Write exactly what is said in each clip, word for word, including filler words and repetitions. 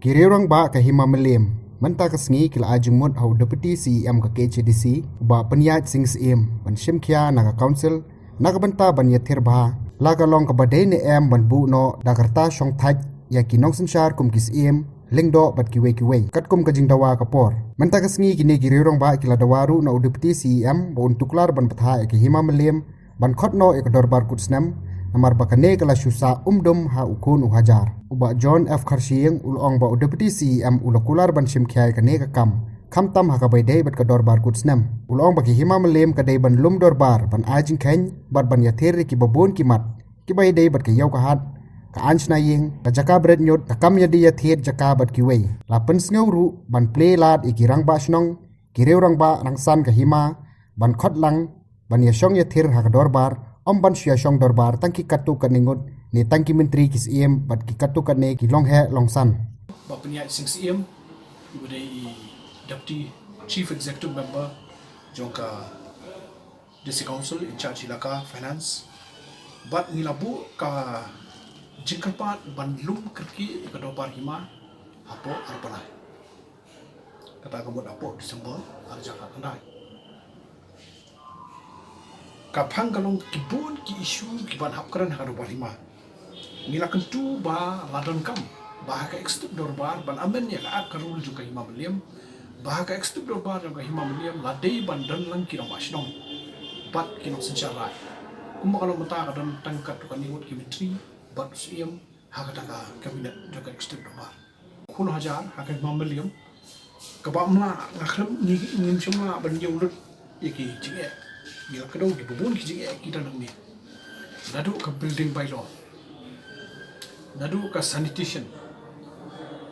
Ki riew rangbah ka Hima Mylliem mynta ka sngi ki la ai jingmut ha u Deputy C E M ka K H A D C, u Bah Pynïaid Sing Syiem, ban shim khia na ka Council na ka bynta ban ïathir bha la ka long kaba dei ne em ban buh noh da ka rta shongthait ïa ki nongsynshar kum ki Syiem, Lyngdoh bad kiwei kiwei, katkum ka jingdawa ka por. Mynta ka sngi kine ki riew rangbah ki la dawa ruh na u Deputy C E M ba un tuklar ban bthah ïa ka Hima Mylliem ban khot noh ïa ka dorbar kut snem, namar ba kane ka la shu sah umdum ha u khun u hajar. U Bah John F Kharshiing u la ong ba u Deputy C E M u la kular ban shim khia ïa kane ka kam, khamtam ha kaba ïadei bad ka dorbar kut snem. U la ong ba ka Hima Mylliem ka dei ban lum dorbar, ban ai jingkheiñ bad ban ïathir ïa kiba bun ki mat kiba ïadei bad ka ïew ka hat, ka aiñ shna ïing, ka jaka bret ñiut, ka kam ïadie ïathied jaka bad kiwei. La pynsngew ruh ban plie lad ïa ki rangbah shnong, ki riew rangbah rangsan ka hima, ban khot lang ban ïashong ïathir ha ka dorbar, ym ban shu ïashong dorbar tang ki katto katne ngut ne tang ki myntri, ki Syiem bad ki katto katne ki longheh longsan. Bah Pynïaid Sing Syiem, uba dei i Deputy Chief Executive Member jong ka District Council in charge Elaka Finance, bad ngi la buh ka jingkyrpad ban lum kyrkieh ïa ka dorbar hima hapoh ar bnai. Kata ka mut hapoh December ar hajar khyndai. Ka phang ka long ki bun ki issue kiban hap kren ha ka dorbar hima. Ngi la kyntu ba la donkam ba ha ka executive dorbar ban amend ïa ka Act ka rule jong ka Hima Mylliem, ba ha ka executive dorbar jong ka Hima Mylliem la dei ban don lang ki rangbah shnong bad ki nongsynshar raij. Kumba ka long mynta ka don tang katto katne ngut ki myntri bad u Syiem ha kata ka cabinet jong ka executive dorbar. Khun hajar ha ka Hima Mylliem, kaba ym lah, nga khlem, ngi, ngim shym lah ban ñiew lut ïa ki jingeh. Ngi la kdew kiba bun ki jingeh ki don hangne. Naduh ka building bylaw, naduh ka sanitation,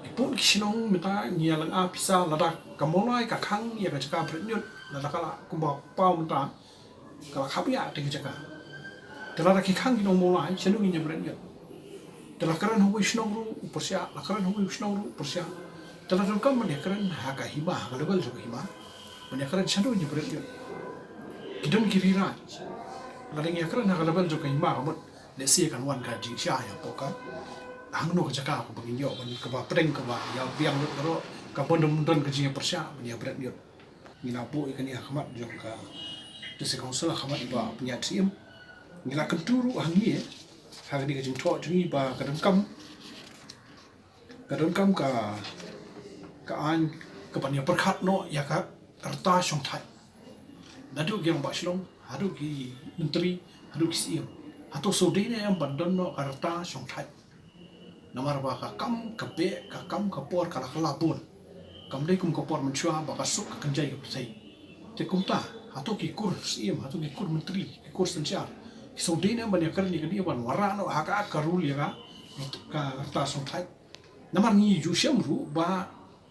ki bun ki shnong mynta ngi ïa lynga pisa lada ka Mawlai ka khang ïa ka jaka bret ñiut, lada ka la kumba paw mynta ka la khapïa te ka jaka. Te lada ki khang ki nong Mawlai, shano ngin ïa bret ñiut? Te la kren ha uwei u shnong ruh u pyrshah, la kren ha uwei u shnong ruh u pyrshah. Te la donkam ban ïa kren ha ka hima, ha ka level jong ka hima, ban ïa kren shano ngin ïa bret ñiut. Ki don ki ri raij. Lada ngin ïa kren ha ka level jong ka hima ka mut, lehse kan wan ka jingshai hapoh ka hangno ka jaka kaba ngin ïoh, ban kaba pdeng, kaba ïa biang lut baroh, kaba ym don ka jingïapyrshah ban ïa bret ñiut. Ngi la buh ïa kane ha khmat jong ka District Council, ha khmat Bah Pynïaid Syiem. Ngi la kyntu ruh hangne ha kane ka jingthoh jong ngi ba ka donkam, ka donkam ka, ka aiñ kaban ïa pyrkhat noh ïa ka rta shongthait. Naduh ki rangbah shnong haduh ki myntri haduh ki Syiem, hato shu dei ne em ban don noh ka rta shongthait? Namar ba ka kam ka beh, ka kam ka por ka la kylla bun. Kam dei kum ka por mynshuwa ba ka suk ka kynjai ka pyrthei. Te kumta, hato ki kur Syiem, hato ki kur myntri, ki kur synshar, ki shu dei ne em ban ïa kren ïa kane ban wanrah noh ha ka Act ka rule ïa ka, ka rta shongthait? Namar ngi ju shem ruh ba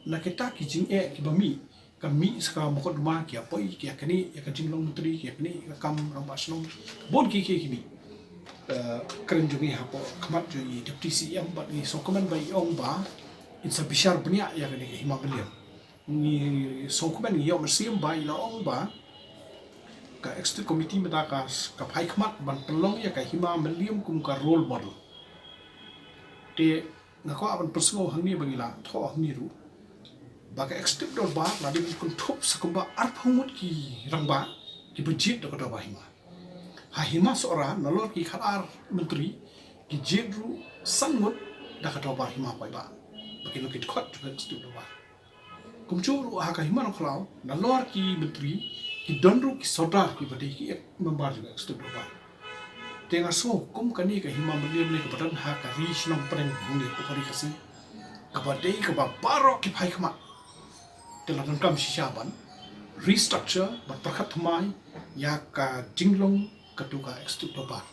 na kita ki jingeh kiba mih, ka mih sa ka mukotduma, ki ïa poi, ki ïa knieh ïa ka jinglong myntri, ki ïa knieh ïa ka kam rangbah shnong. Bun ki, ki, ki mih. Eh, kren jong ngi hapoh khmat jong i Deputy C E M bad ngi sngewkmen ba i ong ba in sa bishar bniah ïa kane ka Hima Mylliem. Ngi sngewkmen, ngi ïoh mynsiem ba i la ong ba ka Executive Committee mynta ka, ka phai khmat ban pynlong ïa ka Hima Mylliem kum ka role model. Te nga kwah ban pynsngew hangne ba ngi la thoh hangne ruh ba ka Executive Dorbar la dei ban kynthup sa kumba arphew ngut ki rangbah kiba jied da ka Dorbar Hima. Ha Hima Sohra, nalor ki khatar myntri, ki jied ruh san ngut da ka Dorbar Hima paidbah ba ki long ki dkhot jong ka Executive Dorbar. Kumjuh ruh ha ka Hima Nongkhlaw, nalor ki myntri, ki don ruh ki sordar kiba dei ki ek member jong ka Executive Dorbar. Te nga sngew kum kane ka Hima Mylliem ne kaba don ha ka ri shnong pdeng hangne hapoh ka ri Khasi, kaba dei kaba baroh ki phai khmat. Te la donkam shisha ban restructure, ban pyrkhat thymmai ïa ka jinglong kato ka Executive Dorbar.